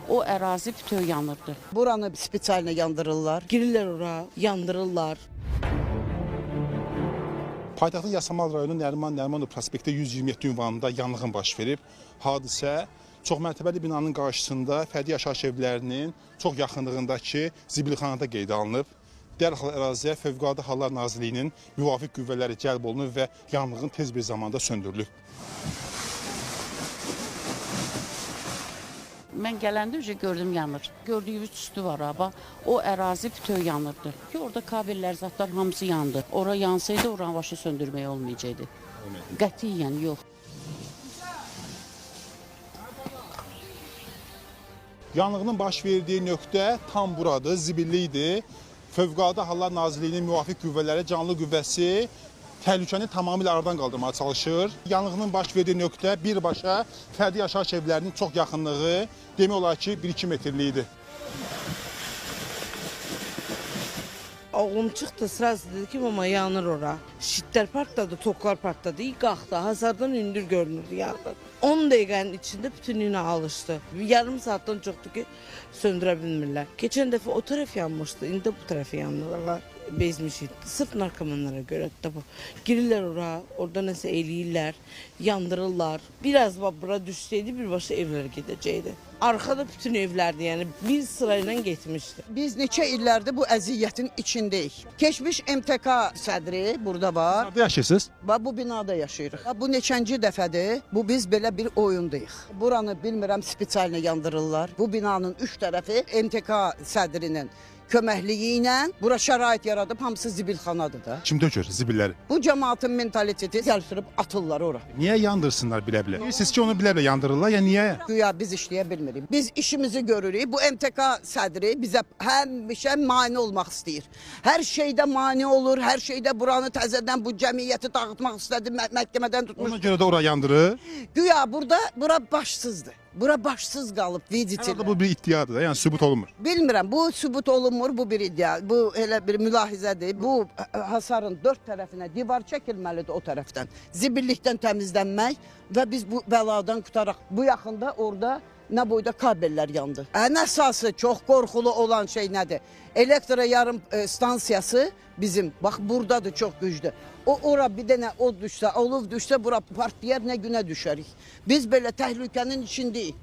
O ərazi bütöv yanırdı. Buranı spesialno yandırırlar. Girirlər ora, yandırırlar. Paytaxtın Yasamal rayonu Nəriman Nərimanov prospekti 127 ünvanında yanğın baş verib. Hadisə çoxmərtəbəli binanın qarşısında fərdi yaşayış evlərinin çox yaxınlığındakı zibilxanada qeydə alınıb. Dərhal əraziyə Fövqəladə Hallar Nazirliyinin müvafiq qüvvələri cəlb olunub və yanğın tez bir zamanda söndürülüb. Mən gələndə ücə gördüm yanır. Gördüyünüz tüstü var ha, o ərazi bütöv yanırdı. Ki orada kabellər, zətlər hamısı yandı. Ora yansaydı, oranı başı söndürmək olmayacaqdı. Qətiyyən yox. Yanğının baş verdiyi nöqtə tam buradır, zibillikdir. Fövqəladə Hallar Nazirliyinin müvafiq qüvvələri, canlı qüvvəsi təhlükəni tamamilə aradan qaldırmağa çalışır. Yanğının baş verdiyi nöqtə birbaşa fərdi yaşayış evlərinin çox yaxınlığı, demək olar ki, 1-2 metrlik idi. Oğlum çıxdı, sırası dedi ki, mama yanır ora. Şitlər partladı, toklar partladı. Qalxdı, hasardan hündür görünürdü yandı. 10 dəqiqənin içində bütünlüyünə alışdı. Yarım saatdan çoxdur ki, söndürə bilmirlər. Keçən dəfə o tərəf yanmışdı, indi də bu tərəfi yandırırlar. Bezmişik. Sırf narkomanlara görə də bu. Girirlər ora, orada nəsə eləyirlər, yandırırlar. Biraz bura düşsəydi birbaşa evlərə gedəcəkdi. Arxada bütün evlərdi, yəni bir sırayla getmişdi. Biz neçə illərdir bu əziyyətin içindəyik. Keçmiş MTK sədri burada var. Harda yaşayırsınız? Və bu binada yaşayırıq. Bu neçənci dəfədir? Bu biz belə bir oyundayıq. Buranı bilmirəm spesialno yandırırlar. Bu binanın üç tərəfi MTK sədrinin köməkliyi ilə bura şərait yaradıb, hamısı zibilxanadır da. Kim tökür zibilləri? Bu cəmaatın mentaliteti gəlişdirib atırlar ora. Niyə yandırsınlar bilə-bilə? Bilirsiniz ki, onu bilə-bilə yandırırlar, ya niyə? Güya biz işləyə bilmirik. Biz işimizi görürük. Bu MTK sədri bizə həmişə mane olmaq istəyir. Hər şeydə mane olur, hər şeydə buranı təzədən bu cəmiyyəti dağıtmaq istədi, məhkəmədən tutmuş. Ona görə də ora yandırır. Güya burada bura başsızdır. Bura başsız qalıb, vidite. Hər halda bu bir iddiadır da, yəni sübut olunmur. Bilmirəm, bu sübut olunmur, bu bir iddia, bu elə bir mülahizədir. Bu hasarın dörd tərəfinə divar çəkilməlidir o tərəfdən. Zibillikdən təmizlənmək və biz bu bəladan qurtaraq. Bu yaxında orada nə boyda kabellər yandı. Ən əsası çox qorxulu olan şey nədir? Elektro yarım stansiyası bizim, bax buradadır, çox güclü. O ora bir dənə od düşsə, olov düşsə, bura partlayar, nə günə düşərik. Biz belə təhlükənin içindəyik.